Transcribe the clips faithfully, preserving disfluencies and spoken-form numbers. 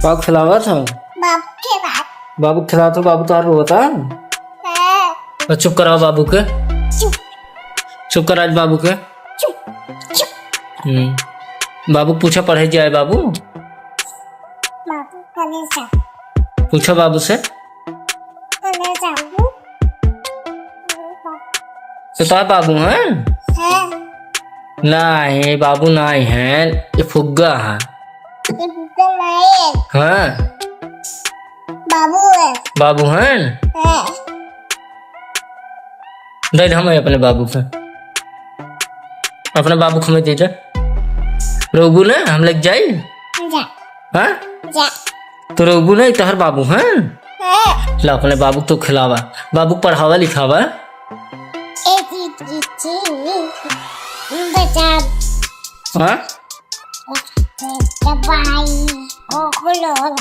बाबू खिलावत हो? बाबू खिलावत। बाबू खिलावत हो, बाबू तोहार रोता? हाँ। तो चुप कराओ बाबू के। चुप। चुप करा आज बाबू के। चुप, चुप। हम्म। बाबू पूछा पढ़े जाए बाबू। बाबू कने जा। पूछा बाबू से। कने जा। तो तोहार बाबू हैं? हैं। नाहीं, बाबू नाहीं हैं, ये फुग्गा है। ये फुग्गा नाहीं है। हाँ। बाबू है। बाबू हैं? हैं। दे दे हम अपने बाबू के। अपने बाबू के हमें दे दे। रोबू ना, हम लग जाई? जा। हाँ? जा। तो रोबू ना, तोहर बाबू हैं? हैं। ला, अपने बाबू तो खिलावा। बाबू पढ़ावा लिखावा। ए, जी, जी, जी। बचा। हाँ? दवाई, ओ, बोलो।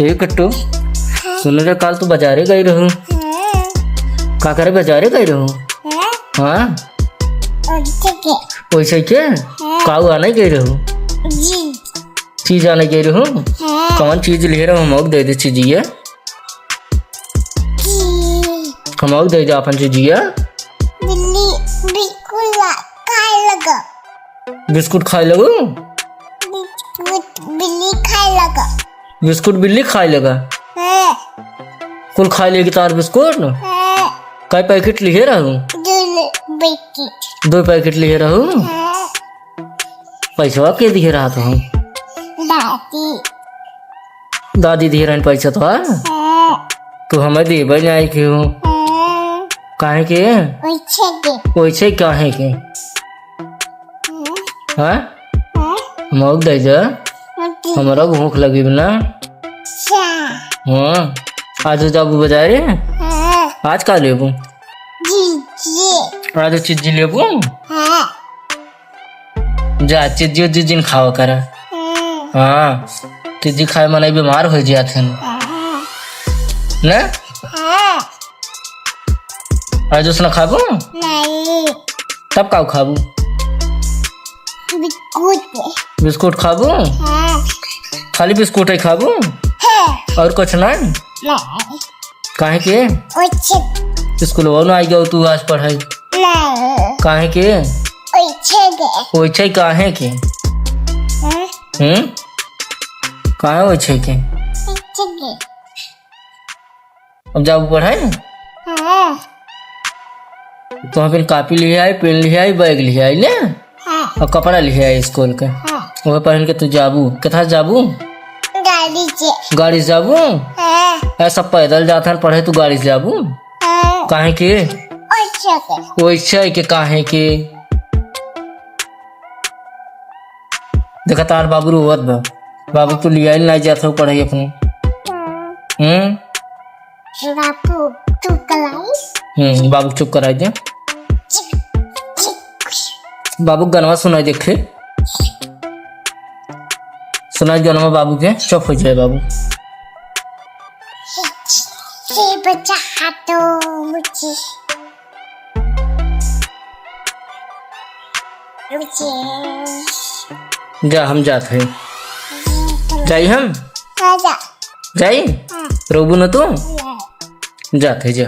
ए, कट्टू, हाँ। सुन रे, काल तू बाजारे गई रहू। हाँ। का करे बाजारे गई रहू? हाँ। हाँ? ओइसे के। ओइसे के? हाँ। काऊ आने गई रहू? जी। चीज आने गई रहू? हाँ। कौन चीज लिहे रहू? हमको दे दे चीजिया। की। हमको दे दे अपन चीजिया। बिल्ली, बिल्कुल खाए लगा। बिस्कुट खाए लगू? बिस्कुट बिल्ली खाए लगा। बिस्कुट बिल्ली खाए लगा? हाँ। कुल खाए लेगी तार बिस्कुट? हाँ। कै पैकेट लिहे रहू? दो पैकेट। दो पैकेट लिहे रहू? हाँ। पैसवा के दिहे रहा तू? दादी। दादी दिहे रहन पैसा तो, हाँ? हाँ। तू हमें देबे नहीं केहू। हाँ। काहे के? ओइसे के। ओइसे काहे के? हाँ। हाँ? हाँ? मौक दे जा। ओके। हमरा भूख लगी ना। अच्छा। हाँ। आज जाबू बाजारे? हाँ। आज का लेबू? जी, जी। आज चीज लेबू? हाँ। जा, चिज्जी उज्जी जिन खावा करा। हम्म। हाँ, चिज्जी खाए मनई बीमार होइ जात हन। हाँ। न? हाँ। और जूस न खाबू? नहीं। तब का खाबू? बिस्कुट। बिस्कुट खाबू? हाँ। खाली बिस्कुट ही खाबू? हाँ। और कुछ नहीं? नहीं। काहे के? ओछे। स्कूलवा न आई गयो तू आज पढ़ाई? नहीं। काहे के? ओछे के। ओछे काहे के? हाँ? हम्म? काहे ओछे के? ओछे के। अब जाबू पढ़ाई? हाँ। तो हम फिर कापी लिहे आई, पेन लिहे आई, बैग लिहे आई, ले? हाँ। और कपड़ा लिहे आई स्कूल के। हाँ। वह पहन के तू जाबू। कथा जाबू? गाड़ी से। गाड़ी से जाबू? हाँ। ऐसा पैदल जात हन पढ़े, तू गाड़ी से जाबू? हाँ। काहे के? ओइसे के। ओइसे के काहे के? देखा तार बाबू रोवत बा। बाबू तू लियाइल नाई जात हो पढ़ाई अपने। हाँ। हम्म? बाबू, चुप कराई। हम्म, बाबू चुप कराई दे। चुप, चुप। बाबू गनवा सुनाई देखे। सुनाई गनवा बाबू के, चुप हो जाए बाबू। हे बच्चा, हाथों मुझे। मुझे। जा, हम जात है। जाई हम? हाँ, जा। जाई? हाँ। रोबू न तू? नहीं। जात है, जा।